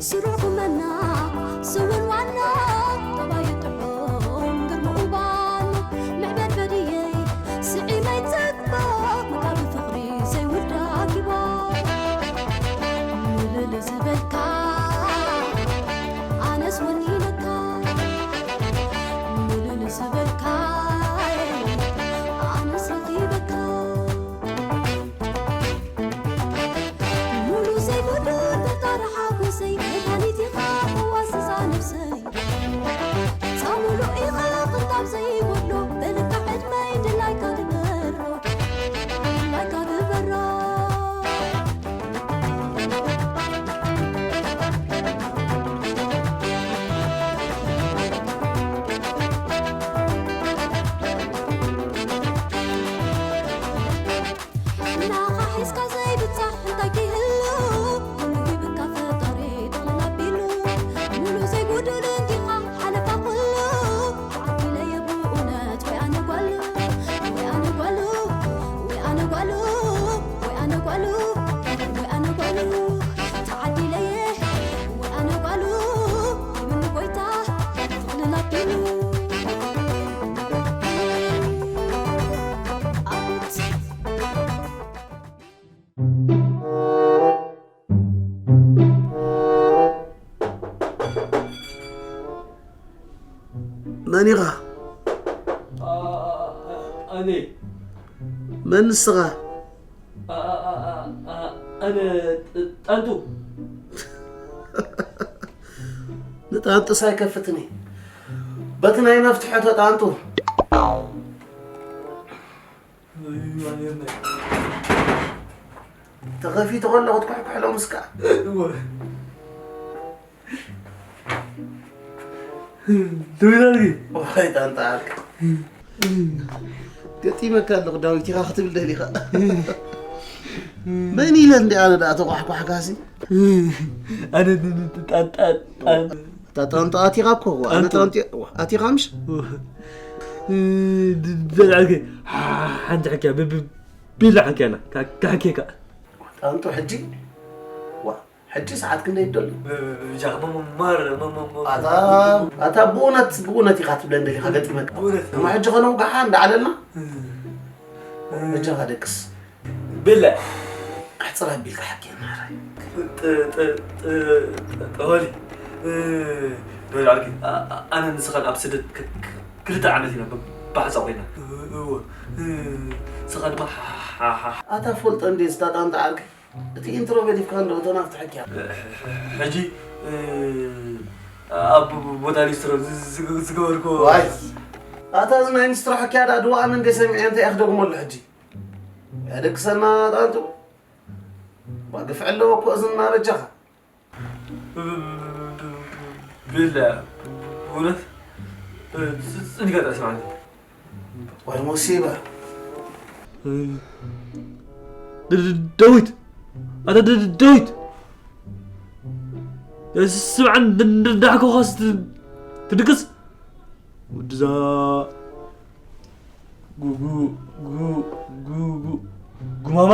ስሩዕ ቁመና ስውን ዋና፣ ጠባዩ ጥዑም ግርምኡ ባኖ፣ መዕበድበድየይ ስዒመይ ጸግቦ፣ መጋቢ ፍቕሪ ዘይውዳ ጊቦ። ምልል ዝበልካ ኣነስ ወኒነካ፣ ምልል ዝበልካ ኣነስ ረኺበካ። ሙሉ ዘይጎድል ፈጣሪ ሓጎሰይ፣ መድሃኒት ኢኻ ፈዋሲ እዛ ነፍሰይ። እታ ሙሉእ ኢኻ ቅንጣብ ዘይጎድሎ፣ በልካ ዕድመይ ድላይካ ግበሮ፣ ድላይካ ግበሮ። ናኻ ሒዝካ ዘይብጻሕ እንታይ ክህሉ? ኩሉ ሂብካ ፈጣሪ ጥቕልል ኣቢሉ። ሙሉእ ዘይጉዱል እንዲኻ ሓለፋ ኩሉ። ተዓዲለየ ብእውነት ወይ ኣነ ጓሉ፣ ወይ ኣነ ጓሉ፣ ወይ ኣነ ጓሉ፣ ወይ ኣነ ጓሉ፣ ወይ ኣነ ጓሉ። ተዓዲለየ ወይ ኣነ ጓሉ፣ ይብሉ ጎይታ ጥቕልል ኣቢሉ። ኣቤት። መን ኢኻ? ኣነ። መን ንስኻ? ኣነ ጣንጡ። ንጣንጡስ ኣይከፍትን እዩ። በቲ ናይ መፍትሖ ተጣንጡ። ተኸፊቱ ከሎ ክትኩሕኩሕሎ ምስካ። እወ። ትብለልኪ? ዋይ ጣንጣ ዓርኪ። ገጢመካ ኣለኹ ዳዊት ኢኻ ክትብል ደሊኻ። መን ኢለ እንዲ ኣነ ደኣ ተኳሕኳሕካሲ? ኣነ ጣንጣ ጣን- እታ ጣንጦ ኣቲኻ እኮ፣ ዋ፣ ኣነ ጣንጦ። ጣንጦ፣ ዋ፣ ኣቲኻ ምሽ? እ፣ ድ-፣ ደልዓልከ፣ ሓ-፣ ሓንቲ ሕክያ፣ ብ-፣ ብ-፣ ቢላ ሕክያና፣ ካ-፣ ካሕኬካ። ጣንጦ ሕጂ፣ ዋ፣ ሕጂ ሰዓት ክንደይ ይደሉ? ብ-፣ ብ-፣ ብጃኽ፣ ሞ-፣ ሞ-፣ ማር፣ ሞ-፣ ሞ-፣ ሞ-፣ ኣታ፣ ኣታ ብእውነት፣ ብእውነት ኢኻ ትብለን ደሊኻ ገጢመካ። ብእውነት። እሞ ሕጂ ኸነውግሓ እንዳዓለልና? እ፣ እ። በጃኻ ደቅስ። ብለ። ኣሕጽር ኣቢልካ ሓቂ ማራይ። ጥ-፣ ጥ-፣ ጥ-፣ ጥ-፣ ጠወሊ። እ፣ ዶል ዓርኪ፣ ኣ-፣ ኣ-፣ ኣነ ንስኻን ኣብ ስደት ክ-፣ ክ-፣ ክልተ ዓመት ኢና ብ-፣ ብሓንሳእ ኮይና። እ-፣ እወ። እ፣ ንስኻ ድማ ሓ-፣ ሓ-፣ ሓ-፣ ኣታ ፈልጦ እንዴ ስታጣንጣ ዓርኪ? እቲ ኢንትሮ ገዲፍካ እንዶ እቶ ናፍቲ ሕክያ። ሕጂ፣ እ፣ ኣብ ቦታ ሊስትሮ ዝ-፣ ዝ-፣ ዝገበርኩ። ዋይ። ኣታ እዚ ናይ ሊስትሮ ሕክያ ዳ ድዋኣን እንዴ ሰሚዐ እንታይ እየ ክደግመሉ ሕጂ? ኣደቅሰና ጣንጡ። ዋ ግፍዒ ኣለዎ እኮ እዝንና በጃኻ። ብላ፣ ብእውነት፣ ጽ-፣ ጽ-፣ ጽድቀ ጠስማኒ። ዋይ ሞሲባ። ድ-፣ ድ-፣ ዳዊት! ኣታ ድ-፣ ድ-፣ ዳዊት! ስምዓን ድ-፣ ድ-፣ ዳሕኮኻስ ት-፣ ትድቅስ? ወድዛ ጉ-፣ ጉ-፣ ጉ-፣ ጉ-፣ ጉ-፣ ጉማማ።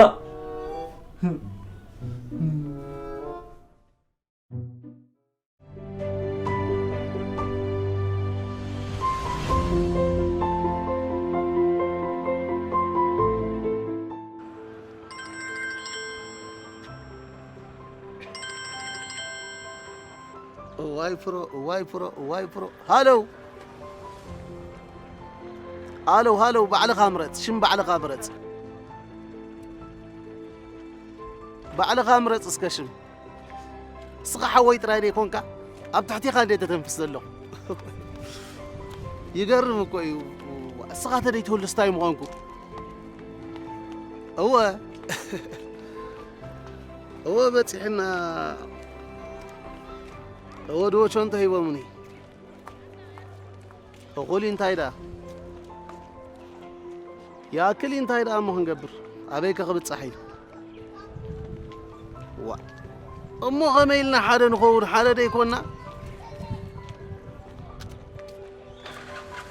እዋይ ፕሮ፣ እዋይ ፕሮ፣ እዋይ ፕሮ። ሃሎ። ሃሎ፣ ሃሎ፣ ባዕልኻ ምረጽ፣ ሽም ባዕልኻ ምረጽ። ባዕልኻ ምረጽ እስከ ሽም። እስኻ ሓወይ ጥራይ ዘይኮንካ፣ ኣብ ትሕቴኻ እንደ ተተንፍስ ዘለኹ። ይገርም እኮ እዩ። እስኻ ተደይትህሉስ እንታይ ምኾንኩ? እወ። እወ በጺሕና። እወ ድወቾ እንተ ሂቦምኒ። እኹል እንታይ ደኣ? ይኣክል እንታይ ደኣ እሞ ክንገብር? ኣበይ ከ ክብጻሕ እዩ? ዋ። እሞ ከመይ ኢልና ሓደ ንኸውን? ሓደ ደይኮና?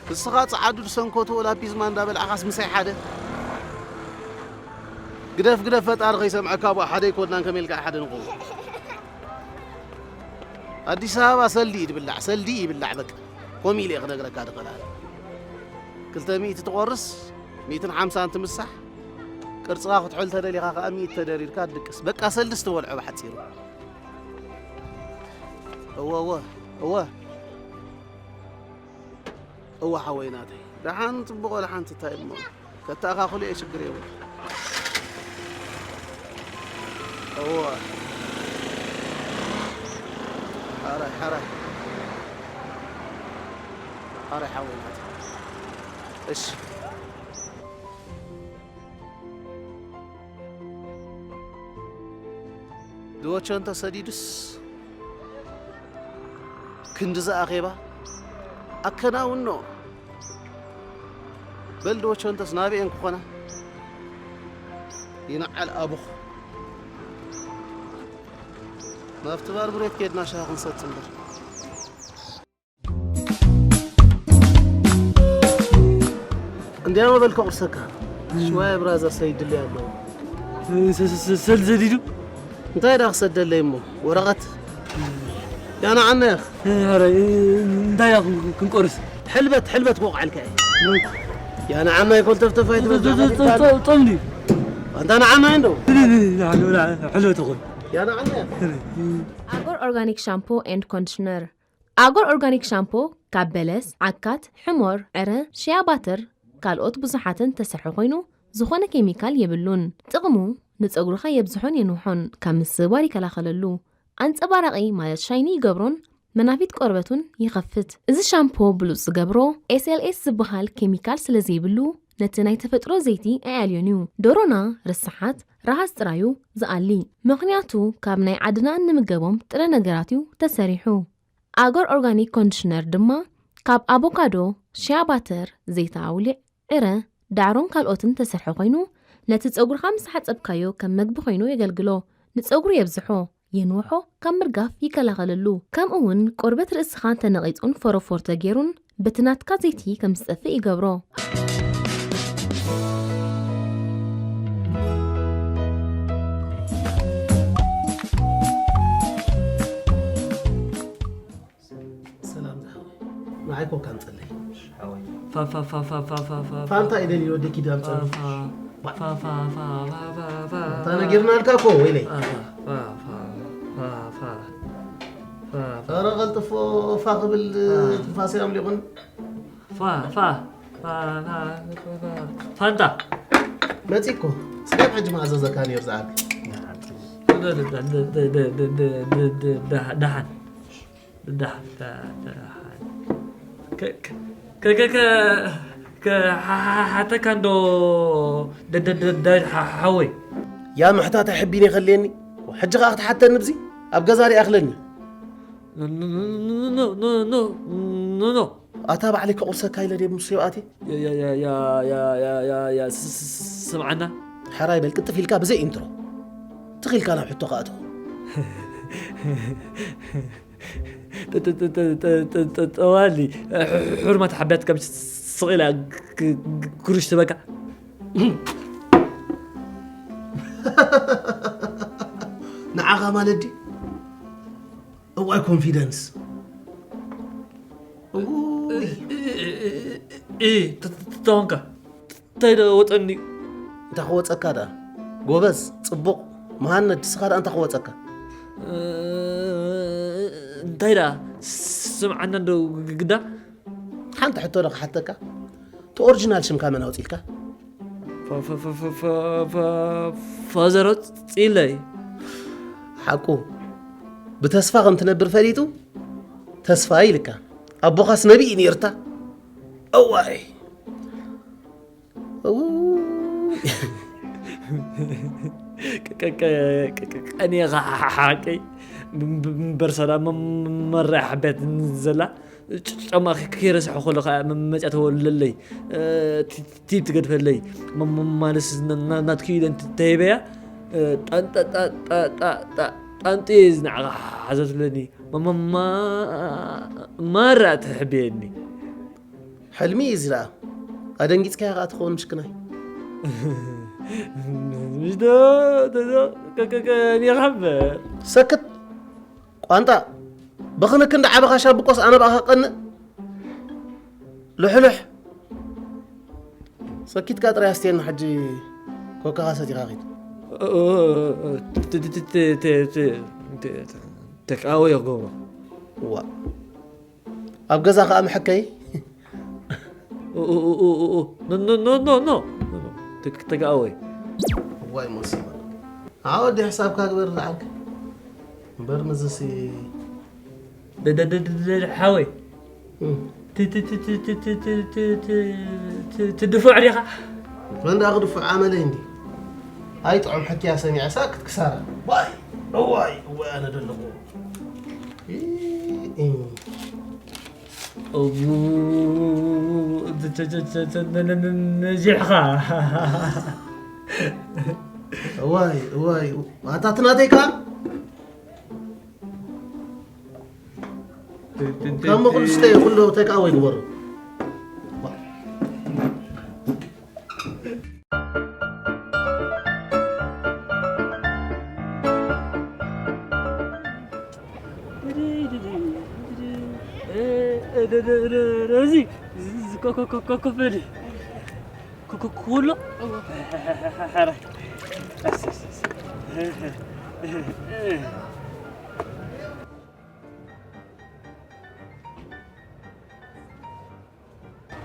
ንስኻ ጸዓዱ ዝሰንከትዎ ላፒዝማ እንዳበልዓኻስ ምሳይ ሓደ? ግደፍ፣ ግደፍ፣ ፈጣሪ ከይሰምዐካ ብኡ ሓደ ኣይኮናን፣ ከመይ ኢልካ ሓደ ንኸውን? ኣዲስ ኣበባ ሰልዲ እዩ ድብላዕ፣ ሰልዲ ይብላዕ በቃ። ከምኡ ኢለ እየ ክነግረካ ድኽእል ኣነ። ክልተ ሚእቲ ትቖርስ፣ ሚእትን ሓምሳን ትምሳሕ፣ ቅርጽኻ ክትሕል ተደሊኻ ከኣ ሚእቲ ተደሪርካ ትድቅስ። በቃ ሰልዲ ስትበልዖ ብሓጺሩ። እወ፣ እወ፣ እወ። እወ ሓወይ ናተይ። ደሓን ጽቡቕ ወላ ሓንቲ እንታይ እሞ። ከተኣኻኽሉ እየ ሽግር የብሉ። እወ። ሓራይ፣ ሓራይ። ሓራይ ሓወይ ናተይ። እሺ። ድወቸ እንተሰዲዱስ ክንድዚ ኣኼባ ኣከናውኖ። በል ድወቸ እንተስ ናበኤን ክኾና ይንዓል ኣቡኽ። ናብቲ ባር ብሬት ኬድና ሻሂ ክንሰቲ እምበር። እንዲያው በል ከቑርሰካ። ሽዋየ ብራዘር ሰይድልይ ኣለዉ። ሰ-፣ ሰ-፣ ሰ-፣ ሰልዲ ሰዲዱ? እንታይ ደኣ ክሰደለይ እሞ? ወረቐት? ያና ዓና ያኽ። ኧረ፣ እንታይ ደኣ ክን-፣ ክንቆርስ? ሕልበት፣ ሕልበት ክወቕዐልካ እየ። ያና ዓና ይኮልተፍተፍ ኣይትበል። ጾ-፣ ጾ-፣ ጾ-፣ ጾም ድዩ? ኣንታ ንዓና እንዶ። ሕልበት ይኹን። ያና ዓና ያኽ። ኣጎር ኦርጋኒክ ሻምፖ ኤንድ ኮንዲሽነር። ኣጎር ኦርጋኒክ ሻምፖ ካብ በለስ፣ ዓካት፣ ሕሞር፣ ዕረ፣ ሽያ ባተር ካልኦት ብዙሓትን ተሰርሐ ኮይኑ ዝኾነ ኬሚካል የብሉን። ጥቕሙ ንጸጉርኻ የብዝሖን የንውሖን፣ ካብ ምስባር ይከላኸለሉ። ኣንጸባራቒ ማለት ሻይኒ ይገብሮን መናፊት ቆርበት እውን ይኸፍት። እዚ ሻምፖ ብሉጽ ዝገብሮ ኤስ ኤል ኤስ ዝበሃል ኬሚካል ስለ ዘይብሉ ነቲ ናይ ተፈጥሮ ዘይቲ ኣየዕልዮን እዩ። ደሮና ርስሓት ረሃጽ ጥራዩ ዝኣሊ። ምኽንያቱ ካብ ናይ ዓድና እንምገቦም ጥረ ነገራት እዩ ተሰሪሑ። ኣጎር ኦርጋኒክ ኮንዲሽነር ድማ ካብ ኣቮካዶ፣ ሽያ ባተር፣ ዘይቲ ኣውሊዕ፣ ዕረ፣ ዳዕሮን ካልኦትን ተሰርሐ ኮይኑ ነቲ ጸጉርኻ ምስ ሓጸብካዮ ከም መግቢ ኮይኑ የገልግሎ። ንጸጉሩ የብዝሖ፣ የንውሖ፣ ካብ ምርጋፍ ይከላኸለሉ። ከምኡ እውን ቆርበት ርእስኻ ተነቒጹን ፎሮፎር ተገይሩን በቲ ናትካ ዘይቲ ከም ዝጠፍእ ይገብሮ። ሰላም ዝሓወይ። ንዓይ ኮካ ኣምፀለይ። ሓወይ። ፋ፣ ፋ፣ ፋ፣ ፋ፣ ፋ፣ ፋ፣ ፋ። ፋንታ ኢደን ይወደኪ ዳምፀ። ፋ፣ ፋ፣ ፋ፣ ፋ፣ ፋ፣ ፋ፣ ፋ፣ ፋ። እንታ ነጊርናልካ እኮ ወይለይ። ፋ፣ ፋ፣ ፋ፣ ፋ፣ ፋ፣ ፋ። ፋ፣ ፋ። ኧረ ቀልጥፎ ፋ ክብል ፋ። ትንፋሰይ ኣምሊቑን። ፋ፣ ፋ፣ ፋ፣ ፋ፣ ፋ። ፋንታ። መፂ እኮ። ስጋብ ሕጂ ማእዘዘካ ነይሩ ዝዓቢ። ደ-፣ ደ-፣ ደ-፣ ደሓን። ደሓን፣ ደ-፣ ደሓን። ከ-፣ ከ-፣ ከ-፣ ከ-፣ ከ-፣ ከ-፣ ሓ-፣ ሓ-፣ ሓተካ እንዶ ደ-፣ ደ-፣ ደ-፣ ደ-፣ ሓ-፣ ሓወይ። ያ ምሕታት ኣይሕቢን ይኸልየኒ። ሕጂ ኸኣ ክትሓተኒ ብዚ? ኣብ ገዛ ሪኣ ክለኒ። ኖ፣ ኖ፣ ኖ። ኣታ ባዕለይ ከቑርሰካ ኢለ ድየ ምስ ሸውኣቴ? ያ፣ ያ፣ ያ፣ ያ፣ ያ፣ ያ፣ ያ፣ ያ፣ ስ-፣ ስ-፣ ስ-፣ ስምዓና። ሕራይ በል ቅልጥፍ ኢልካ ብዘይ ኢንትሮ። ትኽ ኢልካ ናብ ሕቶኻ እቶ። ጥ-፣ ጥ-፣ ጥ-፣ ጥ-፣ ጥ-፣ ጥ-፣ ጥ-፣ ጠዋሊ፣ ሕ-፣ ሕ-፣ ሕርመት ሓቢያት ከም ስ-፣ ስቕ ኢላ ግ-፣ ግ-፣ ግ-፣ ግሩሽ ትበካ። ንዓኻ ማለት ድዩ? እዋይ ኮንፊደንስ። እውይ። እ-፣ እ-፣ እ-፣ እ-፣ እ-፣ ተ-፣ ተ-፣ ተወንካ። እንታይ ዶ ወጠኒ? እንታይ ክወጸካ ደኣ? ጎበዝ፣ ጽቡቕ፣ መሃነድ፣ ንስኻ ደኣ እንታይ ክወጸካ? እ-፣ እንታይ ደኣ? ስምዓና እንዶ ግዳ? ሓንቲ ሕቶ ዶ ክሓተካ? እቲ ኦሪጂናል ሽምካ መን ኣውጺልካ? ፈ-፣ ፈ-፣ ፈ-፣ ፈ-፣ ፈ-፣ ፈ-፣ ፈዘሮ ጺለይ። ሓቁ ብተስፋ ከም ትነብር ፈሊጡ ተስፋ ኢልካ። ኣቦኻስ ነቢይ እዩ ነይርታ። እዋይ። እውይ። ቀ-፣ ቀ-፣ ቀ-፣ ቀ-፣ ቀኒኻ ሓ-፣ ሓ-፣ ሓቀይ። እምበር ሰላም መ-፣ መ-፣ መራያ ሓብያት ዘላ ጭ-፣ ጫማ ከ-፣ ከይረስሐ ከሎ ኸዓ መ-፣ መ-፣ መፅያ ተወለለይ። እ፣ ቲ-፣ ቲ-፣ ቲፕ ትገድፈለይ። መ-፣ መ-፣ ማለስ ና-፣ ና-፣ ናትኪ ኢለ እንተ-፣ ተሂበያ፣ እ፣ ጣን-፣ ጣ-፣ ጣ-፣ ጣ-፣ ጣ-፣ ጣ-፣ ጣንጡየ እዚ ንዓኻ ሓዘትለኒ። መ-፣ መ-፣ ማ-፣ ማራ ትሕብየኒ። ሕልሚ እዩ እዚ ደኣ። ኣደንጊጽካያ ከኣ ትኸውን ምሽክናይ። ምሽ ዶ፣ ዶ፣ ዶ፣ ከ-፣ ከ-፣ ከ-፣ ኒኻ እምበር። ሰክት! ቋንጣ! ብኽንክ እንዳ ዓበኻ ሻብቆስ ኣነ ብኣኻ ቀንእ። ልሕልሕ! ሰኪትካ ጥራይ ኣስትየኒ፣ ሕጂ ኮካኻ ሰቲኻ ኺድ። እ-፣ እ-፣ እ-፣ እ-፣ ት-፣ ት-፣ ት-፣ ት-፣ ት-፣ ት-፣ ት-፣ ቴክ ኣወይ ይገብሮ። እዋ። ኣብ ገዛ ኸኣ መሐከይ? ኡ፣ ኡ፣ ኡ፣ ኡ፣ ኡ፣ ኖ፣ ኖ፣ ኖ፣ ኖ፣ ኖ። ቴክ-፣ ቴክ ኣወይ። እዋይ ሞሲባ። ኣወዲ ሕሳብካ ግበር ዝዓልክ። እምበር ምዝሲ ደ-፣ ደ-፣ ደ-፣ ደ-፣ ደ-፣ ሓወይ። እም። ት-፣ ት-፣ ት-፣ ትድፉዕ ዲኻ? መን ደኣ ክድፉዕ ኣመለይ እንዲ። ኣይ ጥዑም ሕክያ ሰሚዐ ሳክት ክሳራ። ዋይ፣ እዋይ፣ እዋይ ኣነ ደለኹ። ኢ-፣ ኢ-። እው፣ ተ-፣ ተ-፣ ተ-፣ ተ-፣ ተ-፣ ነ-፣ ነ-፣ ነ-፣ ነዚሕኻ። እዋይ፣ እዋይ፣ ኣታ እቲ ናተይ ከኣ? ካብ መኹን ዝስተየ ኩሉ ቴክ ኣወይ ግበሩ። እዚ፣ እዚ፣ እዚ፣ ኮ-፣ ኮ-፣ ኮ-፣ ኮ-፣ ኮፈሊ። ኩ-፣ ኩ-፣ ኩሎ? እወ። ሕራይ። ኣስ፣ ኣስ፣ ኣስ።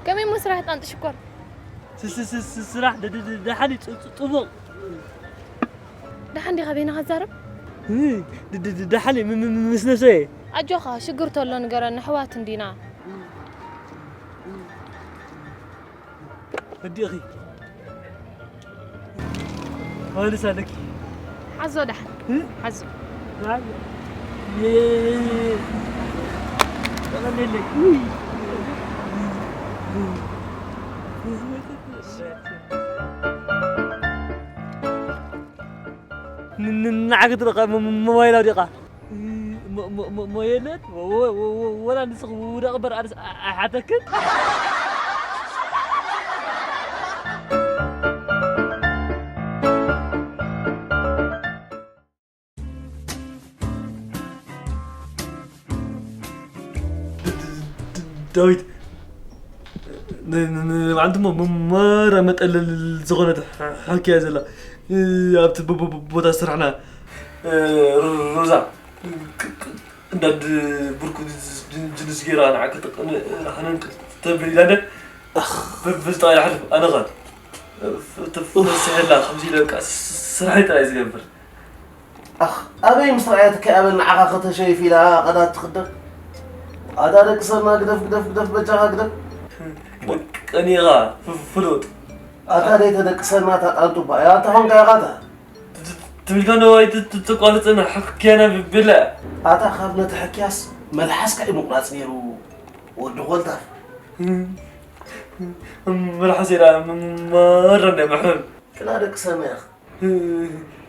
ከመይ እሞ ስራሕ ጣንጡ ሽኮር? ስ-፣ ስ-፣ ስ-፣ ስ-፣ ስራሕ ደ-፣ ደ-፣ ደ-፣ ደሓን እዩ፣ ጽ-፣ ጽ-፣ ጽቡቕ። ደሓን ዲኻ በይንኻ ትዛረብ? እ፣ ደ-፣ ደ-፣ ደ-፣ ደሓን እየ፣ ም-፣ ም-፣ ም-፣ ምስ ነብሰይ እየ። ኣጆኻ፣ ሽግር ተሎ ንገረኒ፣ ኣሕዋት እንዲና። ወዲእኺ። ዮሃንስ ኣለኪ። ሓዞ ደሓን። እ? ሓዞ። ደሓን። የ-፣ የ-፣ የ-፣ የ-፣ ጠቐለለይ። ውይ። ን-፣ ን-፣ ንዓኪ ትረኸ ሞ-፣ ሞ-፣ ሞባይል ኣውዲቓ። ሞ-፣ ሞ-፣ ሞ-፣ ሞ የለን? ወ-፣ ወ-፣ ወ-፣ ወ-፣ ወላ ንስኺ ውደቂ እምበር ኣነስ ኣ-፣ ኣይሓተክን። ዳዊት፣ ን-፣ ን-፣ ን-፣ ንብዓልቲ እሞ መ-፣ መራ መጠለል ዝኾነት ሓ-፣ ሓኪያ ዘላ፣ እ፣ ኣብቲ ቦ-፣ ቦ-፣ ቦ-፣ ቦታ ስራሕና፣ እ፣ ሮ-፣ ሮዛ፣ ቅ-፣ ቅ-፣ እንዳ ድ-፣ ብርኩ ጅ-፣ ጅ-፣ ጅንስ ጌራ ንዓ ከተቕንእ ሃነን ክተብል ኢላ እንደ፣ ብ-፣ ብዝጠቓ ይሓልፍ፣ ኣነ ኸ፣ ፍ-፣ ፍ-፣ ፍስሕ ኢላ ከምዚ ኢለ በቃ ስ-፣ ስራሐይ ጥራይ ዝገብር። ኣኽ፣ ኣበይ ምስ ረኣየትካ እያ በል ንዓኻ ከተሸይፍ ኢላ ቀዳድ ትኽደን? ኣታ ደቂ ሰብና ግደፍ፣ ግደፍ፣ ግደፍ፣ በጃኻ ግደፍ። ቀኒኻ ፍ-፣ ፍሉጥ። ኣታ ደይ ተደቅሰና እታ ጣንጡባ እያ፣ ኣታ ኾንካ ኢኻ እታ። ት-፣ ት-፣ ትብልካ ዶ ኣይ ት-፣ ት-፣ ትቋርጽና ሓክያና ብ-፣ ብላ። ኣታ ካብ ነቲ ሕክያስ መልሓስካ እዩ ምቑራጽ ነይሩ ወዲ ኮልታፍ። መልሓስ ኢላ ም-፣ ም-፣ መራ እንደ መሕመም። ክላ ደቂ ሰብና ኢኻ።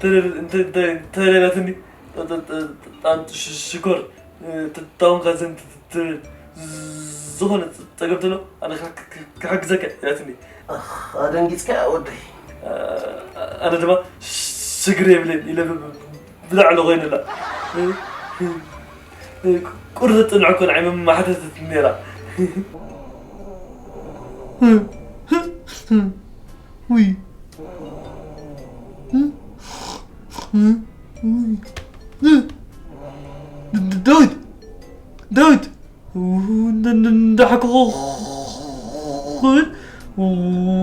ተለ-፣ እንተ-፣ እንተ-፣ እንተለላትኒ፣ ጣ-፣ ጣ-፣ ጣ-፣ ጣንጡ ሽ-፣ ሽኮር፣ እ፣ ት-፣ ታውን ካዘን ት-፣ ት-፣ ትብል ዝኾነ ጸ-፣ ጸገም ተሎ፣ ኣነ ክሕ-፣ ክሕ-፣ ክሕግዘካ ኢላትኒ። ኣኽ፣ ኣደንጊጽካ ወደይ። እ፣ ኣነ ድማ ሽግር የብለይን ኢለ ብ-፣ ብ-፣ ብላዕሊ ኮይነላ። እ፣ እ፣ እ፣ ቁርዚ ጽንዕ እኮ ንዓይ መማሓተተት ነይራ። ውይ። ዳዊት! ዳዊት! እንዳሓኩኹ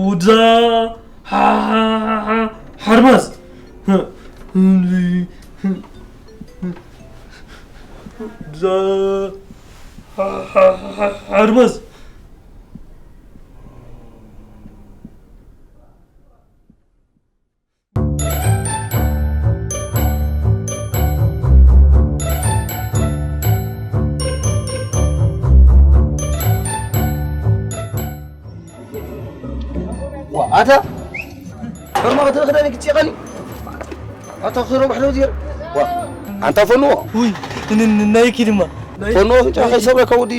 ወድዛ ሓርማዝ። ብዛ ሓርማዝ ኣታ ፈርማ ክትኽደኒ ክትጨቐኒ ኣታ ክረብሕ ዶ ዲር ኣንታ ፈንዎ ውይ ናይኪ ድማ ፈንዎ ፍንጫ ከይሰብረካ ውዲ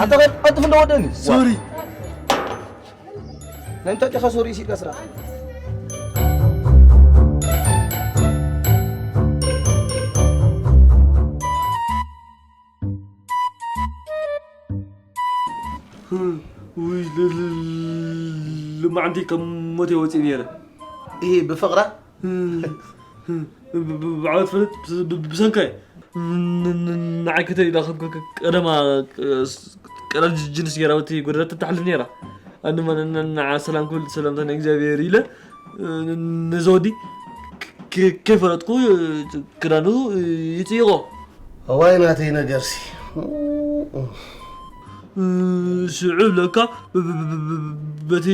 ኣታ ቀጥፍ እንደ ወደኒ ሶሪ ናይ ምንታይ ዲኻ ሶሪ ኢልካ ስራሕ ውይ ልማዕንቲ ከም ሞት ወፂእ ነይረ ይሄ ብፍቕራ ብዓወት ፍልጥ ብሰንካይ ንዓይ ከተይ ኢላ ቀደማ ቀዳል ጅንስ ገይራ ወቲ ጎደና ትተሓልፍ ነይራ ኣንማ ንዓ ሰላም ኩል ሰላምታ ናይ እግዚኣብሔር ኢለ ነዚ ወዲ ከይፈለጥኩ ክዳኑ ይፅይቖ እዋይ ናተይ ነገርሲ ሽዑ ለካ በቲ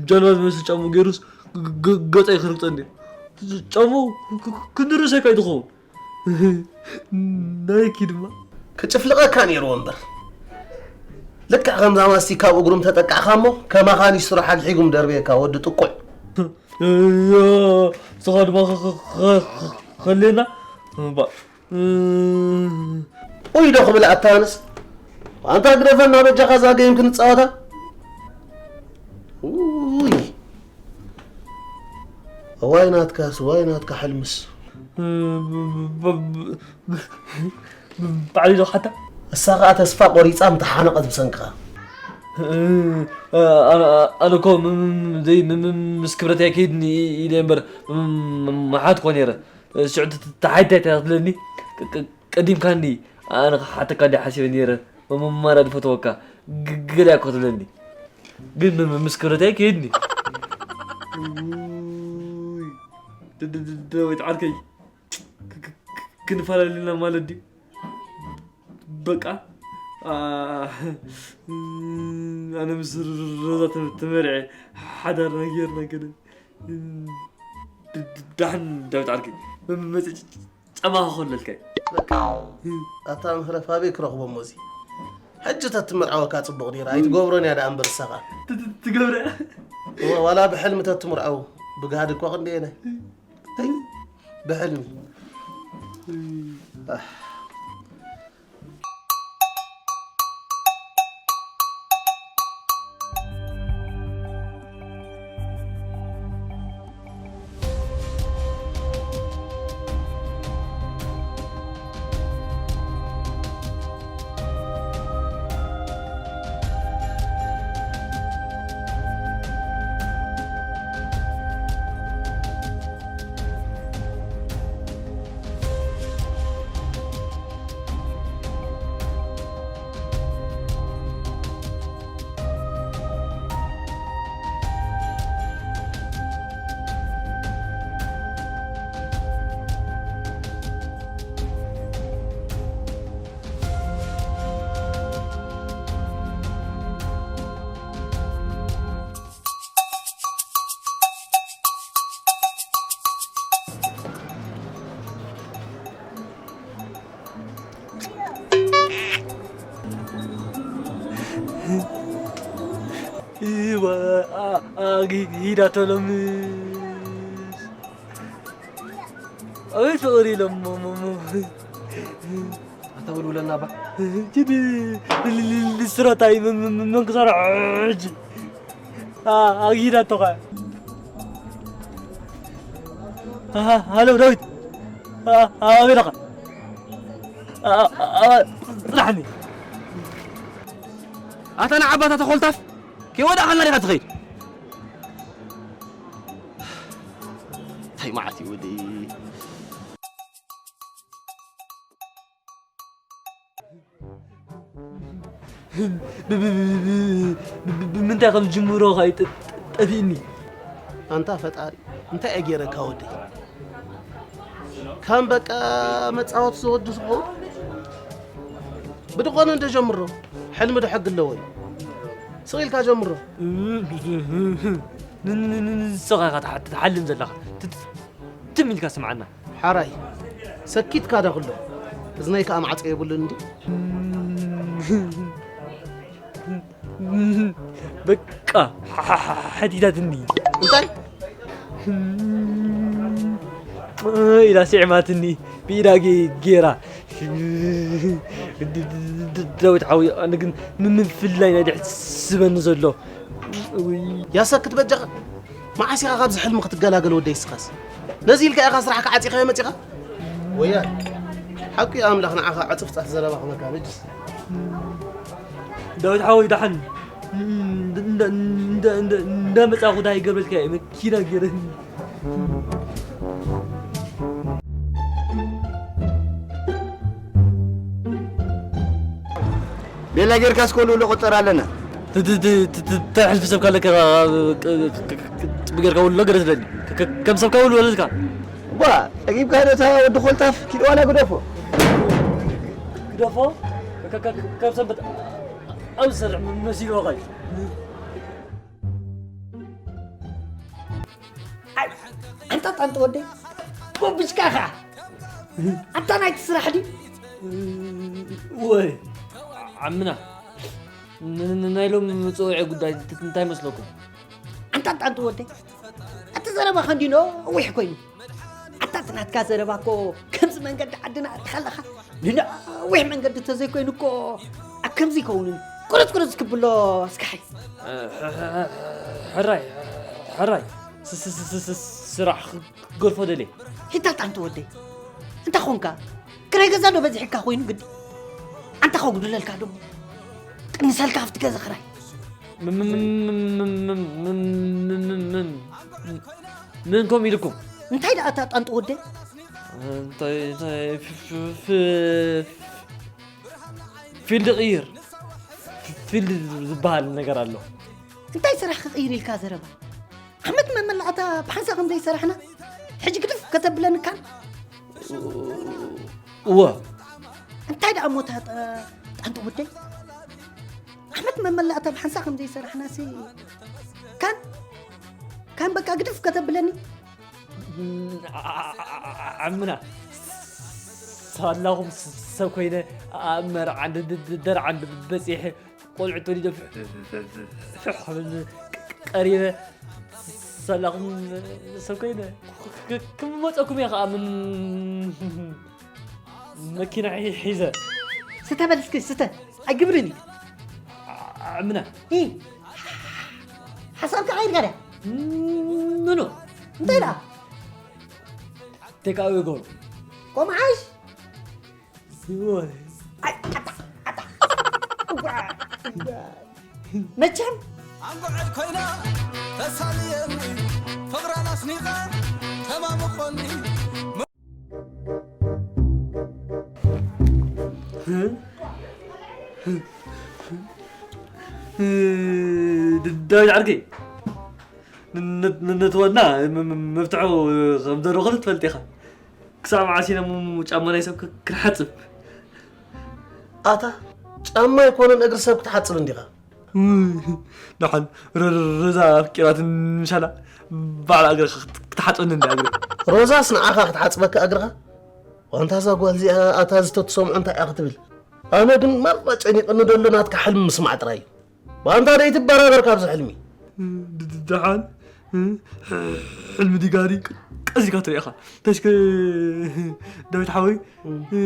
ጃንባ ዝመስል ጫሙ ገይሩስ ገፀይ ክርግፀኒ ጫሙ ክንዲ ርእሰይ ካይ ትኸውን ናይኪ ድማ ክጭፍልቐካ ነይርዎ እምበር ልክዕ ከምዛ ማስቲካ ኣብ እግሩ ምተጠቃዕካ እሞ ከማኻ ኒስትሮ ሓግሒጉ ምደርበየካ ወዲ ጥቁዕ ስኻ ድማ ከሌና ኡይ ዶ ክብል ኣታንስ ኣንታ ግደፈና በጃኻ እዛ ገይም ክንፃወታ ኡይ እዋይ ናትካስ እዋይ ናትካ ሕልምስ ባዕሉ ኢሉ ክሓታ እሳ ከዓ ተስፋ ቆሪፃ ምተሓነቐት ብሰንክኻ ኣነ እኮ ዘይ ምስ ክብረት ኣይከይድኒ ኢለ እምበር መሓት ኮ ነይረ ሽዑ ተሓይታይ ትብለኒ ቀዲምካኒ ኣነ ክሓተካ እንዲ ሓሲበ ነይረ መማራ ዝፈተወካ ገለ እኮ ትብለኒ ግን ምስ ክብረት ኣይከይድኒ ደወይት ዓርከይ ክንፈላለና ማለት ድዩ በቃ ኣነ ምስ ሮዛ ተመርዐ ሓዳርና ጌርና ገለ ዳሕን ዳዊት ዓርከይ መመፀ ጨማ ክኾለልካ ኣታ ምህረፍ ኣበይ ክረኽቦ እሞ እዚ ሕጂ ተትምርዓወካ ፅቡቕ ነይሩ ኣይትገብሮን እያ ደኣ እምበር ንሳኻ ትገብረ ዋላ ብሕልሚ ተትምርዓው ብጋህዲ እኳ ክንደየናይ ብሕልሚ ሂዳቶ ሎምስ ኣበይ ፍቕሪ ኢሎም ኣታ ወልውለና ባ ጅድ ልስራታይ መንክሳራ ሕጂ ኣጊዳቶኻ ሃሎ ዳዊት ኣበይ ኣለኻ ፅናሕኒ ኣታ ንዓባታ ተኾልታፍ ከይወዳእኻልና ዲኻ ትኸይድ እንታይ መዓት እዩ ወደይ ብምንታይ ከም ዝጅምሮ ጠፊእኒ ኣንታ ፈጣሪ እንታይ እየ ገይረካ ወደይ ከም በቃ መጻወቲ ዝወዱ ዝኾኑ ብድኾነ እንደ ጀምሮ። ሕልሚ ዶ ሕጊ ኣለዎ እዩ? ስቕ ኢልካ ጀምሮ። ንስኻ ኢኻ ትሓ-፣ ትሓልም ዘለኻ። ት-፣ ት-፣ ትም ኢልካ ስምዓና። ሓራይ፣ ሰኪትካ ዶ ክሎ? እዝነይ ከኣ ማዕጾ የብሉን እንዲ? በቃ፣ ሓ-፣ ሓ-፣ ሓ-፣ ሓቲታትኒ። እንታይ? ኢላ ስዒማትኒ፣ ብኢዳ ገ-፣ ገይራ። ዳዊት ሓወይ፣ ኣነ ግን ም-፣ ምፍላይ ናይ ድሕት ስበኒ ዘሎ። ውይ። ያሰክት በጃኻ። መዓስ ኢኻ ካብዚ ሕልሚ ክትገላገል ወደይ እስኻስ? ነዚ ኢልካ ኢኻ ስራሕካ ዓጺኻዮ መጺኻ? ወያ፣ ሓቁ እዩ ኣምላኽ ንዓኻ ዕጽፍ ጻፍ ዘረባ ክበካ በጅስ። ዳዊት ሓወይ ደሓን እንዳ፣ እንዳ፣ እንዳ፣ እንዳ መጻኹ ታይ ይገብረልካ እየ መኪና ገይረኒ። ቤላ ጌርካ እስኮሉ ሎ ቆጸር ኣለና። ት-፣ ት-፣ ት-፣ ት-፣ ት-፣ ተሕልፊ ሰብ ካለካ ጽቡቅ ጌርካ ውሎ ገለ ትደሊ። ከ-፣ ከ-፣ ከም ሰብካ ውሎ ወለልካ። ዋ፣ ጸጊብካ ዶ እታ ወዲ ኮልታፍ ኪድ ዋላ ግደፎ። ግደፎ? ከ-፣ ከ-፣ ከ-፣ ከም ሰንበት ኣብ ዝሰርሕ መሲልዎ ኸይ። ኣይ፣ ኣንታ ጣንጡ ወደይ፣ ጎብጅካ ኸዓ። ኣንታ ናይቲ ስራሕ ድዩ? ወይ፣ ዓምና፣ ን-፣ ን-፣ ናይ ሎሚ መጽውዒ ጉዳይ ት-፣ እንታይ መስለኩም? ኣንታ ጣንጡ ወደይ፣ እቲ ዘረባኻ እንዲዩ ነዊሕ ኮይኑ። ኣታ እቲ ናትካ ዘረባ እኮ ከምዚ መንገዲ ዓድና ኣትኻ ኣለኻ። ንነዊሕ መንገዲ ተዘይኮይኑ እኮ ኣብ ከምዚ ይከውንን። ቁርጽ ቁርጽ ክብሎ እስካሕይ። ሕራይ፣ ሕራይ። ስ-፣ ስ-፣ ስ-፣ ስ-፣ ስራሕ ክገድፎ ደልየ። ሂታ ጣንቱ ወደይ። እንታይ ኾንካ? ክራይ ገዛ ዶ በዚሕካ ኮይኑ ግዲ? ኣንታ ከጉድለልካ ዶ? ቅንሰልካ ኣብቲ ገዛ ክራይ። ም-፣ ም-፣ ም-፣ ምን ኮም ኢልኩም? እንታይ ደኣ እታ ጣንጡ ወደይ? እንታይ፣ እንታይ፣ ፍ-፣ ፍ-፣ ፍ-፣ ፊልድ ቅይር። ፊልድ ዝበሃል ነገር ኣሎ። እንታይ ስራሕ ክቕይር ኢልካ ዘረባ? ዓመት መመላእታ ብሓንሳእ ከም ዘይሰራሕና፣ ሕጂ ግድፍ ከተብለኒ ካን? እወ። እንታይ ደኣ እሞ እታ ጠ-፣ ጣንጡ ወደይ? ዓመት መመላእታ ብሓንሳእ ከም ዘይሰራሕናሲ፣ ካን፣ ካን በቃ ግድፍ ከተብለኒ? ዓምና፣ ሳላኹም ሰብ ኮይነ፣ ኣብ መርዓን ድ-፣ ድ-፣ ድ-፣ ደርዓን ብ-፣ በጺሐ፣ ቆልዑ ተወሊዶም፣ ፍሕ፣ ፍሕ፣ ፍሕ፣ ፍሕ፣ ፍሕ፣ ቀሪበ፣ ሳላኹም ሰብ ኮይነ፣ ክ-፣ ክ-፣ ክመጸኩም እየ ኸኣ ምን መኪና ሒ-፣ ሒዘ። ስተ በል እስኪ፣ ስተ። ኣይግብርን እዩ። ዓ-፣ ዓምና። ኢ። ሓሳብካ ቀይርካ ድያ? ምኑ? እንታይ ደኣ? ቴክ ኣዌ ገብሮ። ቆምዓሽ? ዝወይ። ኣይ፣ ኣታ፣ ኣታ። እዋ፣ እዋ። መቸም ኣንጎዐል ኮይና ተሳልየኒ፣ ፍቕራን ኣስኒቓ ተማሙቖኒ። ዳዊት ዓርከይ፣ ን-፣ ን-፣ ነቲ ዋና ም-፣ ም-፣ መፍትሑ ከም ዘለኹ ትፈልጥ ኢኻ። ክሳብ መዓስ ኢና ሙ-፣ ሙ-፣ ጫማ ናይ ሰብ ክ-፣ ክንሓጽብ? ኣታ፣ ጫማ ኣይኮነን እግሪ ሰብ ክትሓጽብ እንዲኻ። ደሓን ሮ-፣ ሮ-፣ ሮዛ ኣፍቂራትኒ ምሻላ ባዕላ እግሪ ክት-፣ ክትሓጽበኒ እንዲ እግሪ። ሮዛስ ንዓኻ ክትሓጽበካ እግርኻ? ዋንታ እዛ ጓል እዚኣ ኣታ ዝተትሰምዖ እንታይ እያ ክትብል? ኣነ ግን ማራ ጨኒቕኒ ዘሎ ናትካ ሕልሚ ምስማዕ ጥራይ እዩ። ዋንታ ደይትበራበር ካብዚ ሕልሚ። ድ-፣ ድ-፣ ደሓን፣ እ፣ ሕልሚ ዲጋሪ ቅ-፣ ቀዚካ ትሪኢኻ። ተሽከ ዳዊት ሓወይ፣ እ፣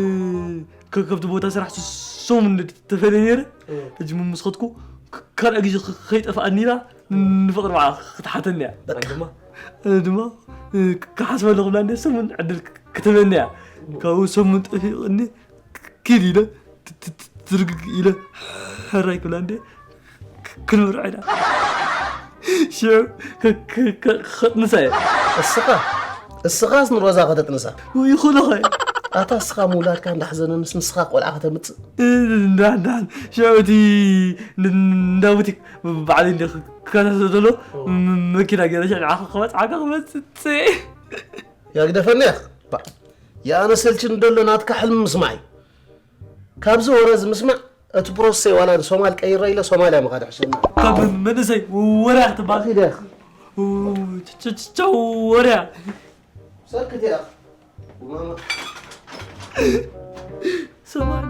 ከ-፣ ከብቲ ቦታ ስራሕ ስ-፣ ሰሙን ተፈለየ ነይረ። እ። ሕጂ ም-፣ ምስ ኸድኩ ክ-፣ ካልእ ግዜ ኸ-፣ ኸይጠፍኣኒ ኢላ ን-፣ ንፍቕሪ ባዕላ ክትሓተኒ እያ። በቃ። ኣነ ድማ፣ ኣነ ድማ፣ እ፣ ክ-፣ ክሓስበሉ ክብላ እንደ ሰሙን ዕድል ክ-፣ ክትበኒ እያ። ካብኡ ሰሙን ጠፊእኒ ኪድ ኢለ፣ ት-፣ ት-፣ ት-፣ ትርግግ ኢለ፣ ሕራይ ክብላ እንደ፣ ክ-፣ ክንምርዖ ኢና። ሽዑ ከ-፣ ከ-፣ ከ-፣ ከጥንሳ እየ። እስኻ? እስኻስ ንሮዛ ከተጥንሳ? ይኹን ኸ። ኣታ እስኻ ምውላድካ እንዳሕዘነንስ ንስኻ ቆልዓ ከተምጽእ? እ፣ እንዳ-፣ እንዳ-፣ ሽዑ እቲ ን-፣ እንዳ ቡቲክ ባዕለይ እንደ ክ-፣ ክከታተሎ ኦ። ም-፣ መኪና ገይረ ሽዑ ንዓኻ ክበጽሓካ ክመጽእ። ያግደፈኒ ያኽ። ባ-፣ የኣነ ሰልችኒ ደሎ ናትካ ሕልሚ ምስማዕ እዩ። ካብዚ ወረ እዚ ምስማዕ እቲ ፕሮሰሰይ ዋላ ንሶማል ቀይረ ኢለ ሶማልያ ምኻድ ሕሸና። ካብ መንእሰይ ወርያ ክትበሃል። ኣኺደ ቻው ወርያ። ሰክት እያ። ማማ። ሰማይ።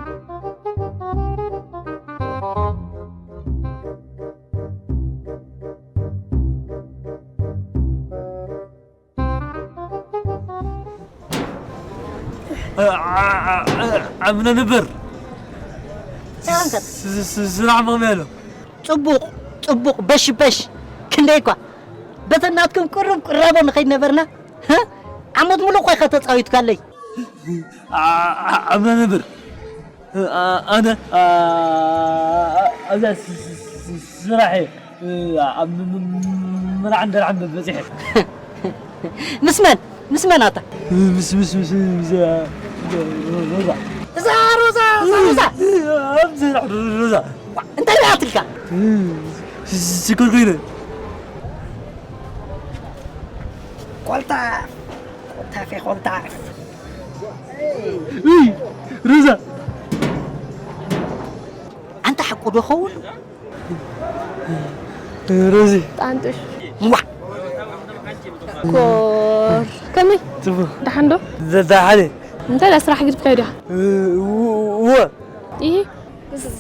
ኣምነ ንበር። እንታይ ኮንካ? ስ- ስ- ስራሕ መቕመ ኣሎ። ጽቡቕ፣ ጽቡቕ፣ በሽ በሽ። ክንደይ እኳ በተን ናትኩም ቅርብ ቅራቦ ንኸይድ ነበርና። ህ? ዓመት ሙሉእ እኮ ኢኻ ተጻዊትካለይ። ኣ- ኣ- ኣምነ ንበር። ኣ- ኣነ ኣ- ኣብዛ ስ- ስ- ስ- ስራሕ እየ። ኣብ ም- ም- ም- መርዓን ደርዓን በጺሐ። ምስ መን? ምስ መን ኣታ? ምስ- ምስ- ምስ- ምስ- ሮዛ። እዛ ሮዛ፣ እዛ ሮዛ። ኣብዚ ሮዛ። ዋ፣ እንታይ ደኣ ትልካ? ሽኮር ኮይነ። ቆልጣፍ፣ ቆልጣፍ፣ ቆልጣፍ። ሮዛ። ኣንታ ሓቁ ዶ ኸውን? ሮዚ። ጣንጡሽ። ዋ። ኮር። ከመይ? ጽቡቕ። ደሓን ዶ? ደ- ደሓን እየ። እንታይ ደኣ ስራሕ ግድፍካ ዲኻ? እወ። ይሄ? ስ-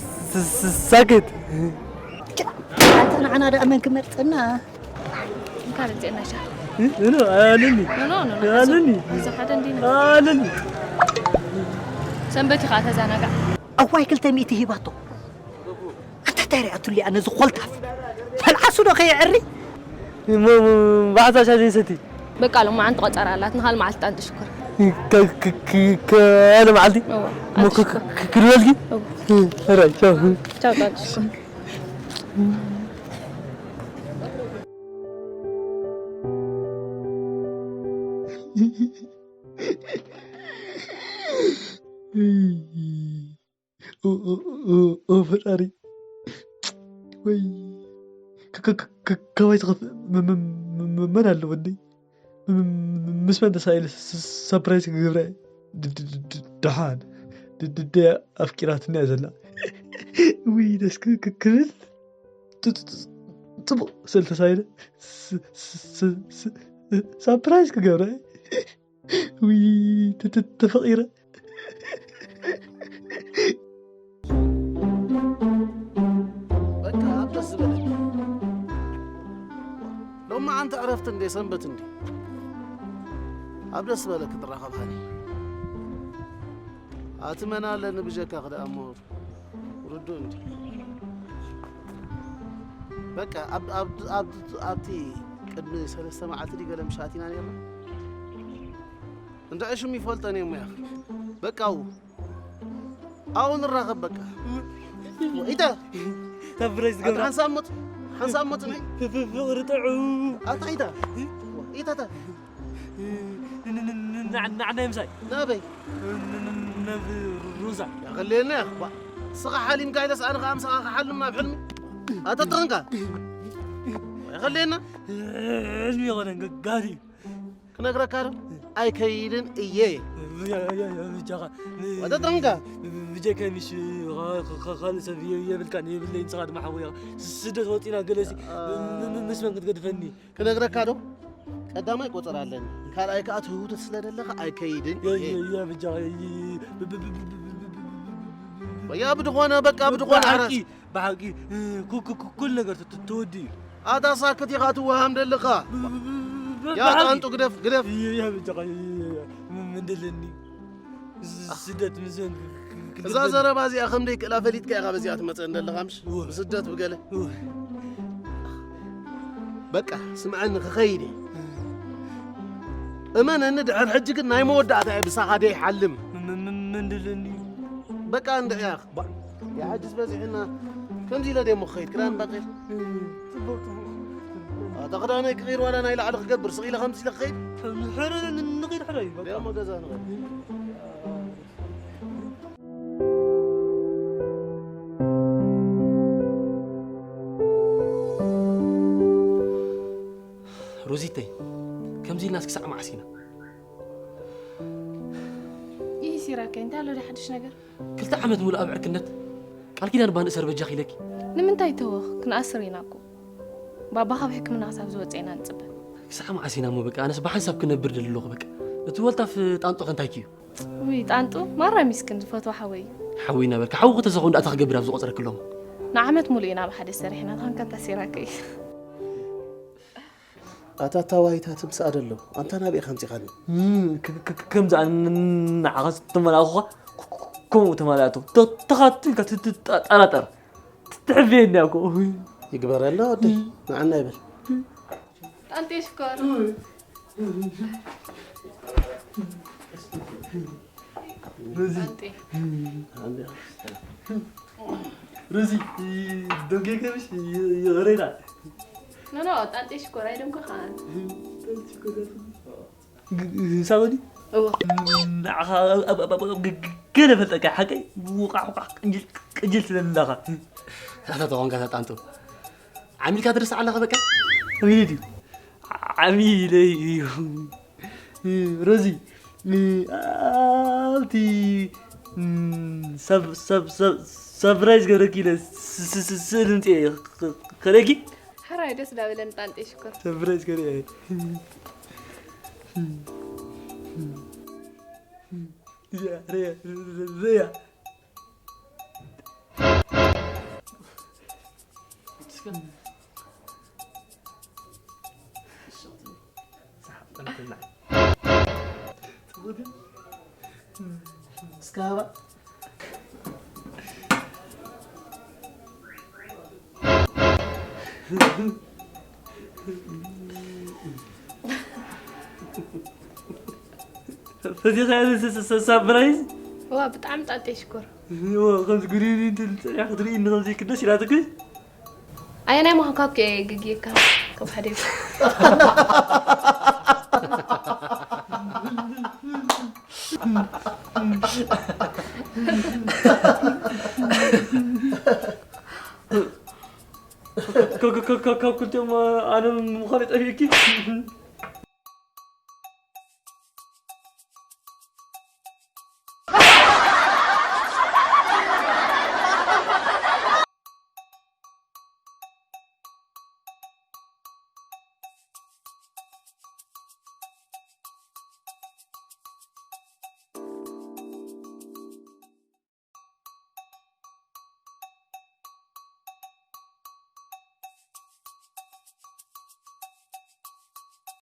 ስ- ሳክት። ኣንተ ንዓና ደኣ መን ክመርጸና? እንካ መርጸና ሻ። ኖ፣ ኣለኒ። ኖ፣ ኖ፣ ኖ፣ ኣለኒ። እዚ ሓደ እንዲና። ኣለኒ። ሰንበት ኢኻ ተዘናጋዕ። ኣዋይ ክልተ ሚእቲ ሂባቶ። ኣንታ እንታይ ሪኣትሉ እያ ነዚ ኮልታፍ? ተልዓሱ ዶ ከየዕሪ? እሞ፣ እሞ፣ ባዕዛ ሻሂ ዘይሰቲ። በቃ፣ ሎማዓንቲ ቆጸራ ኣላት፣ ንኻል መዓልቲ ጣንጡ ሽኮር። ከ-፣ ከ-፣ ከ-፣ ካልእ መዓልቲ? እወ፣ እሞ፣ ጣንጡ ከ-፣ ሽኮር። ከ-፣ ክድበልኪ? እወ። እህ፣ ሕራይ፣ ቻው። ቻው፣ ጣንጡ ሽኮር። ኦ፣ ኦ፣ ኦ፣ ኦ፣ ፈጣሪ። ወይ፣ ከ-፣ ከ-፣ ከ-፣ ከ-፣ ካባይ ዝኸፍእ መ-፣ መ-፣ መ-፣ መ-፣ መን ኣሎ ወደይ? መ-፣ መ-፣ መ-፣ ምስ መን ተሳኢለ ስ-፣ ስ-፣ ሰርፕራይዝ ክገብራ እየ? ድ-፣ ድ-፣ ድ-፣ ድ-፣ ደሓን። ድ-፣ ድ-፣ ድ-፣ ኣፍቂራትኒ እያ ዘላ። ውይ፣ ደስ ክ-፣ ክ-፣ ክብል። ጥ-፣ ጥ-፣ ጥ-፣ ጽቡቕ ስለ ተሳኢለ ስ-፣ ስ-፣ ስ-፣ ስ-፣ ሰርፕራይዝ ክገብራ እየ። ውይ፣ ተ-፣ ተ-፣ ተፈቒረ። በቃ ኣብ ደስ ዝበለክ። ሎማዓንቲ ዕረፍቲ እንዴ፣ ሰንበት እንዴ። ኣብ ደስ ዝበለክ ትራኸብ ሃኒ። ኣቲ መን ኣለኒ ብጀካኺ ደኣ እሞ ርዱእ እንዲ። በቃ ኣብ-፣ ኣብ-፣ ኣብ-፣ ኣብቲ ቅድሚ ሰለስተ መዓልቲ ድዩ ገለ ምሽ ኣቲና ነይርና? እንድዒ ሽም ይፈልጠን እየ እሞ ያኺ። በቃ ኣብኡ፣ ኣብኡ ንራኸብ በቃ። ኢታ! ካብ ብረይ ኣታ ዝገብራ። ሓንሳብ ሞት፣ ሓንሳብ ሞት ናይ። ፍ-፣ ፍ-፣ ፍቕሪ ጥዑም። ኣታ ኢታ! ኢታ፣ እታ። ን-፣ ን-፣ ን-፣ ንዓ-፣ ንዓናይ ምሳይ። ናበይ? ን-፣ ን-፣ ን-፣ ናብ ሮዛ። የኸልየና ኢኻ። ንስኻ ሓሊምካ ኢለስ ኣነ ኸኣ ምሳኻ ክሓልም ኣብ ሕልሚ? ኣታ ጥርንካ። የኸልየና። ሕልሚ የኾነን፣ ገ-፣ ጋር እዩ። ክነግረካ ዶ? ኣይከይድን እየ። ያ፣ ያ፣ ያ፣ ብጃኻ። ኣታ ጥርንካ። ብጀካይ ምሽ፣ ኸ-፣ ኸ-፣ ኸ-፣ ካልእ ሰብ የ-፣ የብልካን፣ የብለይን፣ ንስኻ ድማ ሓወይ ኢኻ። ስደት ወጢና ገለሲ፣ ም-፣ ም-፣ ምስ መን ክትገድፈኒ? ክነግረካ ዶ? ቀዳማይ ቆጸራ ኣለኒ። ካልኣይ ከኣ ትህውትት ስለ ዘለኻ ኣይከይድን የ-፣ እየ። የ-፣ የ-፣ ብጃኻ፣ የ-፣ የ-፣ የ-፣ ብ-፣ ብ-፣ ብ-፣ ብ-፣ ብ-፣ ብ-፣ ብ-፣ ብ-፣ ብ-፣ ያ ብድኾነ በቃ ብድኾነ ብሓቂ፣ ዓራስ። ብሓቂ፣ እ፣ ኩ-፣ ኩ-፣ ኩ-፣ ኩሉ ነገር ት-፣ ት-፣ ትወዲ እዩ። ኣታ ሳክት ኢኻ ትወሃም ደለኻ። ብ-፣ ብ-፣ ብ-፣ ብ-፣ ብ-፣ ያ ብሓቂ። ጣንጡ ግደፍ፣ ግደፍ። ይ-፣ ይ-፣ ይ-፣ ይ-፣ ይ-፣ ምን፣ ምን ደለኒ? ዝ-፣ ስደት ምዘን ክ-፣ ክ-፣ ክ-፣ እዛ ክደለኒ? ዘረባ እዚኣ ከም ደይክእላ ፈሊጥካ ኢኻ በዚኣ ትመጸን ደለኻ ምሽ? እወ። ብስደት ብገለ። እወ። በቃ፣ ስምዐኒ፣ ክኸይድ እየ። እመነኒ፣ ድሕር ሕጂ ግን ናይ መወዳእታ እየ ብሳኻ ደይሓልም። ም-፣ ም-፣ ም-፣ ምን ድልኒ? በቃ፣ እንድዒ ያኽ። ባ-፣ ያ ሕጅስ በዚሕና። ከምዚ ኢለ ደሞ ክኸይድ፣ ክዳን ባቄል። ጽቡቕ፣ ጽቡቕ። ኣታ ክዳነይ ክቕይር ዋላ ናይ ላዕሊ ክገብር፣ ስቕ ኢለ ከምዚ ኢለ ክኸይድ? ሕረ፣ ን-፣ ንኸይድ፣ ሕረ እዩ፣ በቃ። ደሞ ገዛ ንኸይድ። ሮዚተይ፣ ከምዚ ኢልናስ ክሳዕ መዓስ ኢና? ይራከይ እንታይ ኣሎ ሓድሽ ነገር? ክልተ ዓመት ሙሉእ ኣብ ዕርክነት ቃል ኪዳን ባንእሰር በጃኺ ኢለኪ። ንምንታይ ተወኽ? ክንኣስር ኢና እኮ። ባባ ካብ ሕክምና ክሳብ ዝወፀ ኢና ንፅበ። ክሳዕ መዓስ ኢና እሞ በቃ ኣነስ ብሓንሳብ ክነብር ደሊ ኣለኹ በቃ። እቲ ወልታፍ ጣንጦ ከ እንታይ ክዩ? ውይ ጣንጡ ማራ ሚስክን ዝፈትዎ ሓወይ እዩ። ሓወይ እናበልካ ሓውኺ ተዘኸውን ደኣ እንታይ ክገብር ኣብዚ ቆፅረኪ ኣለኹ? ንዓመት ሙሉእ ኢና ብሓደ ሰሪሕና ንኸንከ ተሲራከይ። ኣታ ታዋይታ ትምስኣ ደሎ ኣንታ ናበይ ከምፂኻኒ? ከምዚ ንዓኻ ዝተመላእኹኻ ከምኡ ተማላእቶ ተኻትልካ ትጠራጠር ትሕብየኒ እኮ ይግበረላ ወደይ ንዓና ይበል ጣንጤ ሽኮር ሮዚ ደንጌገርሽ ይቕሬና ኖኖ ጣንጤ ሽኮር ኣይደንኮ ከዓን ሳበኒ እዎ ገለ ፈልጠካ ሓቀይ ውቃዕ ውቃዕ ቅንጅል ትለለኻ ኣታ ተኾንካ ተጣንጡ ዓሚልካ ትርስዕ ኣለኻ በቃ ሚኒት እዩ ዓሚለይ እዩ ሮዚ ኣብቲ ሳፕራይዝ ገረኪ ኢለ ስእሊ ምፅአ ከለኪ ሕራይ ደስ ዳበለን ጣንጤ ሽኮር ሰብረጅ ከሪአ ሪያ እስካባ ፈቲኻ ሳፕራይዝ ዋ ብጣዕሚ ጣጤ ሽኮር ከምዚ ጉሪሪ ትብል ፀኒሓ ክትርኢ እንከምዚ ክደስ ኢላትክ ኣየናይ ምዃንካ እኮ እየ ገግየካ ካብ ሓደ ካብ ክልቲኦም ኣነ ምዃን ጠፊእኪ